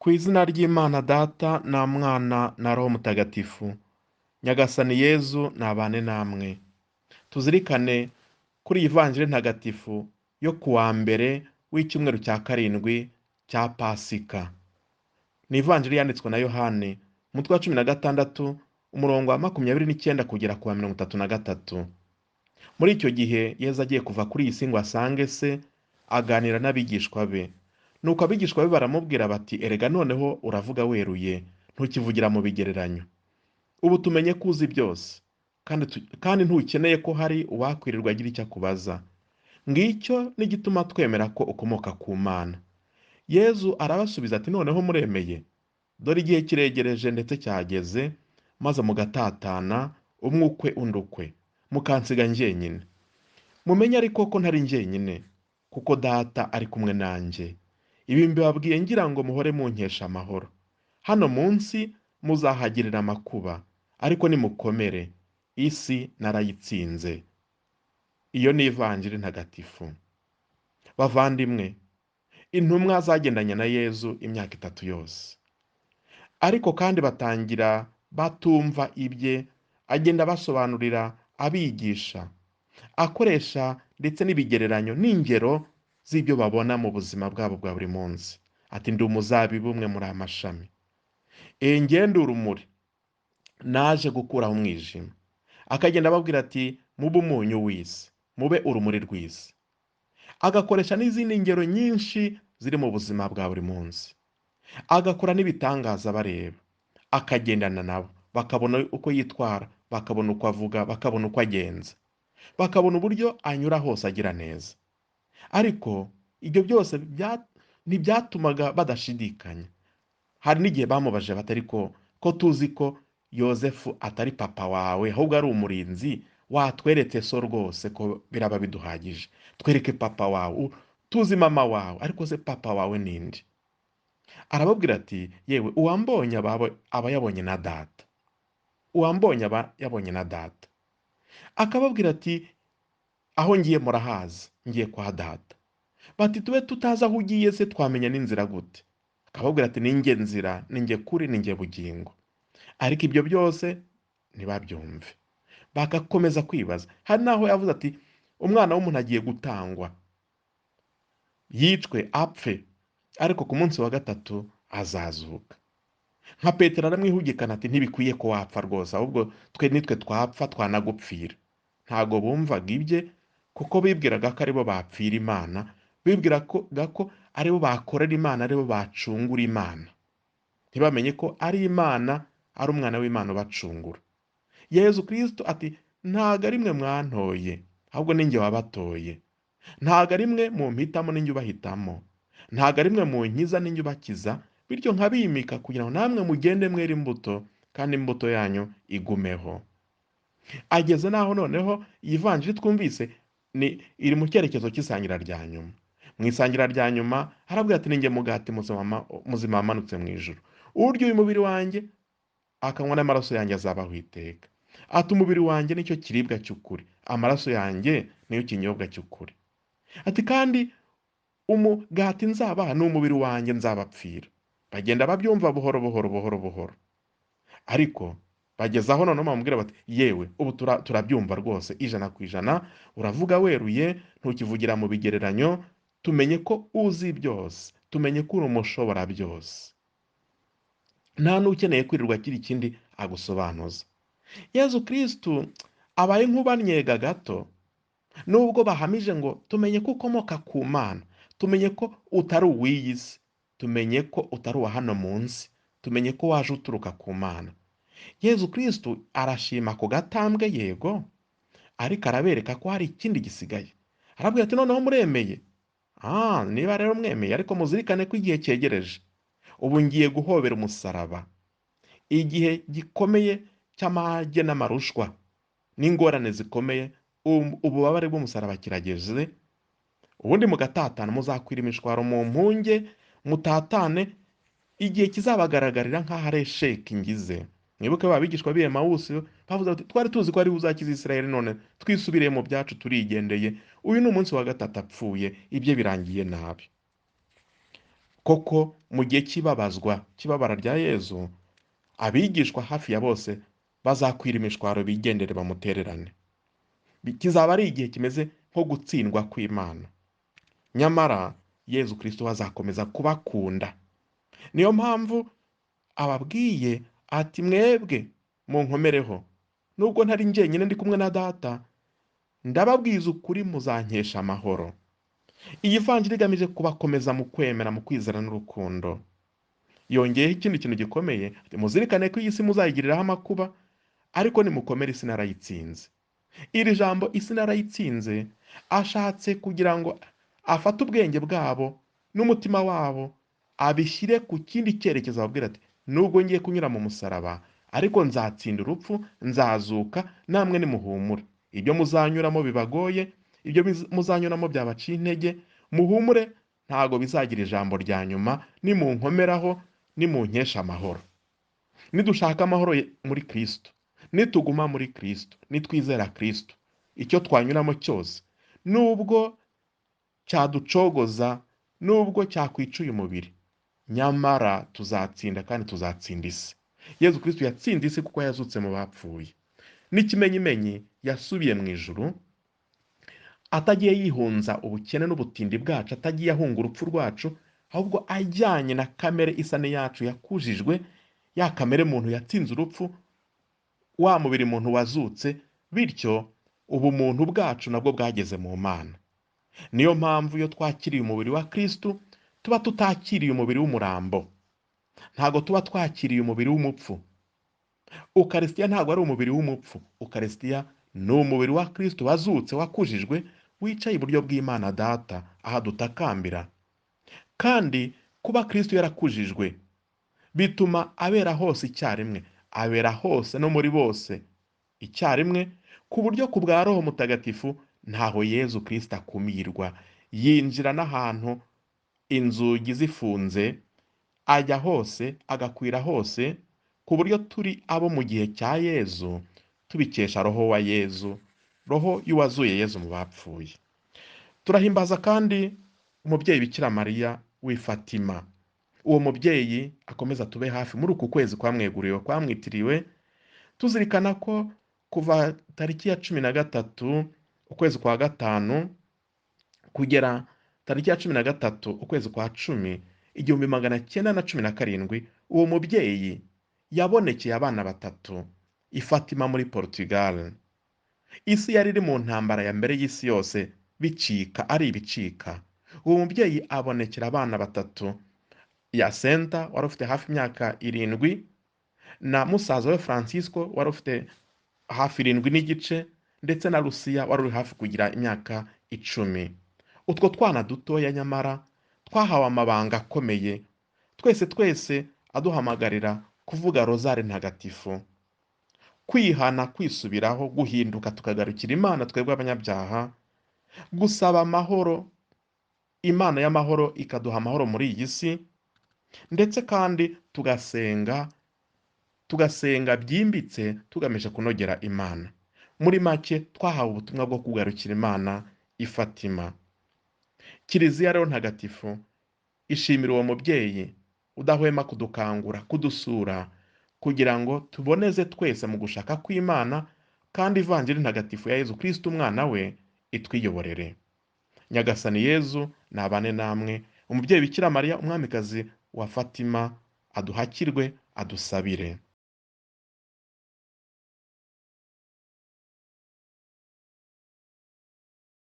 Ku izina ry'Imana Data na Mwana na Roho Mutagatifu, Nyagasani Yezu nabane namwe. Tuzirikane kuri iyi Vanjiri ntagatifu yo kuwa mbere w'icyumweru cya karindwi cya Pasika. Ni Ivanjiri yanditswe na Yohani, umutwe wa 16, umurongo wa 29 kugera ku wa 33. Muri icyo gihe Yezu agiye kuva kuri iyi si ngo asange se, aganira n'abigishwa be. Nuko abigishwa be baramubwira bati: erega noneho uravuga weruye, ntukivugira mu bigereranyo. Ubu tumenye ko uzi byose, kandi ntukeneye ko hari uwakwirirwa agira icyo akubaza. Ngicyo n'igituma twemera ko ukomoka ku Mana. Yezu arabasubiza ati: noneho muremeye? Dore igihe kiregereje ndetse cyageze, maze mugatatana, umwe ukwe undi ukwe, mukansiga njyenyine. Mumenye ariko ko ntari njyenyine, kuko Data ari kumwe nanjye. Ibi mbibabwiye ngira ngo muhore munkesha amahoro. Hano munsi muzahagirira amakuba, ariko nimukomere, isi narayitsinze. Iyo ni Ivanjiri ntagatifu. Bavandimwe, intumwa zagendanye na Yezu imyaka 3 yose, ariko kandi batangira batumva ibye, agenda abasobanurira, abigisha, akoresha ndetse n'ibigereranyo n'ingero z'ibyo babona mu buzima bwabo bwa buri munsi. Ati: ndi umuzabibu, umwe muri amashami. Ngende urumuri, naje gukuraho umwijima. Akagenda ababwira ati: mube umunyu w'isi, mube urumuri rw'isi. Agakoresha n'izindi ngero nyinshi ziri mu buzima bwa buri munsi. Agakora n'ibitangaza bareba, akagendana nabo, bakabona uko yitwara, bakabona uko avuga, bakabona uko agenza, bakabona uburyo anyura hose agira neza. Ariko ibyo byose ntibyatumaga badashidikanya. Hari n'igihe bamubaje bati: ariko ko tuzi ko Yozefu atari papa wawe, ahubwo ari umurinzi, watweretse so rwose ko biraba biduhagije. Twereke papa wawe, tuzi mama wawe, ariko se papa wawe ninde? Arababwira ati: yewe uwambonye aba yabonye na data. Uwambonye aba yabonye na data. Akababwira ati: aho ngiye murahazi, ngiye kwa data. Bati: tube tutazi aho ugiye se twamenya n'inzira gute? Akababwira ati: ninjye nzira, ninjye kuri, ninjye bugingo. Ariko ibyo byose ntibabyumve, bagakomeza kwibaza. Hari naho yavuze ati: umwana w'umuntu agiye gutangwa, yicwe, apfe, ariko ku munsi wa 3 azazuka. Nka Petero aramwihugikana ati: ntibikwiye ko wapfa rwose, ahubwo twe nitwe twapfa twanagupfira. Ntago bumvaga ibye, kuko bibwiraga ko aribo bapfira Imana, bibwiraga ko aribo bakorera Imana, aribo bacungura Imana. Ntibamenye ko ari Imana, ari umwana w'Imana ubacungura. Yezu Kristo ati: ntago ari mwe mwantoye, ahubwo ninjye wabatoye. Ntago ari mwe mumpitamo, ninjye ubahitamo. Ntago ari mwe munkiza, ninjye ubakiza, bityo nkabimika kugira ngo namwe mugende mwere imbuto, kandi imbuto yanyu igumeho. Ageze naho noneho iyi Vanjiri twumvise ni iri mu cyerekezo cy'isangira rya nyuma. Mu isangira rya nyuma arabwira ati: ninjye mugati muzima wamanutse mu ijuru, urya uyu mubiri wanjye akanywa n'amaraso yanjye azabaho iteka. Ati: umubiri wanjye nicyo kiribwa cy'ukuri, amaraso yanjye niyo kinyobwa cy'ukuri. Ati: kandi umugati nzabaha ni umubiri wanjye nzabapfira. Bagenda babyumva buhoro buhoro buhoro buhoro, ariko bageze aho noneho bamubwira bati: yewe ubu turabyumva rwose 100%, uravuga weruye, ntukivugira mu bigereranyo, tumenye ko uzi byose, tumenye ko uri umushobora byose, nta n'ukeneye kwirirwa akiri ikindi agusobanuza. Yezu Kristu abaye nk'ubanyega gato, nubwo bahamije ngo tumenye ko ukomoka ku Mana, tumenye ko utari uw'iyi si, tumenye ko utari uwa hano munsi, tumenye ko waje uturuka ku Mana. Yezu Kristu arashima ku gatambwe, yego, ariko arabereka ko hari ikindi gisigaye. Arabwira ati: noneho muremeye? Niba rero mwemeye, ariko muzirikane ko igihe cyegereje. Ubu ngiye guhobera umusaraba, igihe gikomeye cy'amage n'amarushwa n'ingorane zikomeye, ububabare bw'umusaraba kirageze. Ubundi mugatatana, muzakwira imishwaro mu mpunge, mutatane, igihe kizabagaragarira nk'aho ari esheki ngize. Mwibuke ba bigishwa b'i Emawusi bavuze bati: twari tuzi ko ari uzakiza Isirayeli, none twisubiriye mu byacu turigendeye. Uyu ni umunsi wa 3 apfuye, ibye birangiye nabi. Koko mu gihe cy'ibabazwa, cy'ibabara rya Yezu, abigishwa hafi ya bose bazakwira imishwaro bigendere bamutererane. Kizaba ari igihe kimeze nko gutsindwa kw'Imana. Nyamara Yezu Kristo azakomeza kubakunda. Niyo mpamvu ababwiye ati mwebwe munkomereho, nubwo ntari njyenyine ndi kumwe na Data, ndababwiza ukuri muzankesha amahoro. Iyi vanjiri igamije kubakomeza mu kwemera, mu kwizera n'urukundo. Yongeyeho ikindi kintu gikomeye, ati muzirikane ko iyi si muzayigiriraho amakuba, ariko nimukomere isi narayitsinze. Iri jambo isi narayitsinze ashatse kugira ngo afate ubwenge bwabo n'umutima wabo abishyire ku kindi cyerekezo, ababwira ati nubwo ngiye kunyura mu musaraba, ariko nzatsinda urupfu, nzazuka, namwe nimuhumure. Ibyo muzanyuramo bibagoye, ibyo muzanyuramo byabaciye intege, muhumure, ntago bizagira ijambo rya nyuma, nimunkomeraho, nimunkesha amahoro. Nidushaka amahoro muri Kristo, nituguma muri Kristo, nitwizera Kristo, icyo twanyuramo cyose, nubwo cyaducogoza, nubwo cyakwica uyu mubiri, nyamara tuzatsinda kandi tuzatsinda isi. Yezu Kristo yatsinze isi kuko yazutse mu bapfuye. N'ikimenyimenyi yasubiye mu ijuru, atagiye yihunza ubukene n'ubutindi bwacu, atagiye ahunga urupfu rwacu, ahubwo ajyanye na kamere isa n'iyacu yakujijwe, ya kamere muntu yatsinze urupfu, wa mubiri muntu wazutse, bityo ubumuntu bwacu nabwo bwageze mu Mana. Niyo mpamvu iyo twakiriye umubiri wa Kristo tuba tutakiriye umubiri w'umurambo, ntago tuba twakiriye umubiri w'umupfu. Ukarisitiya ntago ari umubiri w'umupfu, Ukarisitiya ni umubiri wa Kristo wazutse, wakujijwe, wicaye iburyo bw'Imana Data, aha dutakambira. Kandi kuba Kristo yarakujijwe bituma abera hose icyarimwe, abera hose no muri bose icyarimwe, ku buryo ku bwa Roho Mutagatifu ntaho Yezu Kristo akumirwa. Yinjira n'ahantu inzugi zifunze, ajya hose, agakwira hose, ku buryo turi abo mu gihe cya Yezu tubikesha Roho wa Yezu, Roho y'uwazuye Yezu mu bapfuye. Turahimbaza kandi umubyeyi Bikira Mariya w'i Fatima. Uwo mubyeyi akomeza tube hafi muri uku kwezi kwamweguriwe, kwamwitiriwe, tuzirikana ko kuva tariki ya 13 ukwezi kwa 5 kugera tariki ya 13 ukwezi kwa 10 1917, uwo mubyeyi yabonekeye abana batatu i Fatima muri Portugal. Isi yari iri mu ntambara ya mbere y'isi yose, bicika ari ibicika. Uwo mubyeyi abonekera abana batatu, Yasenta wari ufite hafi imyaka 7, na musaza we Francisco wari ufite hafi 7.5, ndetse na Lucia wari uri hafi kugira imyaka 10. Utwo twana dutoya nyamara twahawe amabanga akomeye, twese twese aduhamagarira kuvuga rozari ntagatifu, kwihana, kwisubiraho, guhinduka tukagarukira Imana twebwe abanyabyaha, gusaba amahoro, Imana y'amahoro ikaduha amahoro muri iyi si, ndetse kandi tugasenga byimbitse tugamije kunogera Imana. Muri make twahawe ubutumwa bwo kugarukira Imana i Fatima. Kiliziya rero ntagatifu ishimira uwo mubyeyi udahwema kudukangura, kudusura, kugira ngo tuboneze twese mu gushaka kw'Imana, kandi Ivanjiri ntagatifu ya Yezu Kristo umwana we itwiyoborere. Nyagasani Yezu nabane namwe. Umubyeyi Bikira Mariya umwamikazi wa Fatima aduhakirwe, adusabire.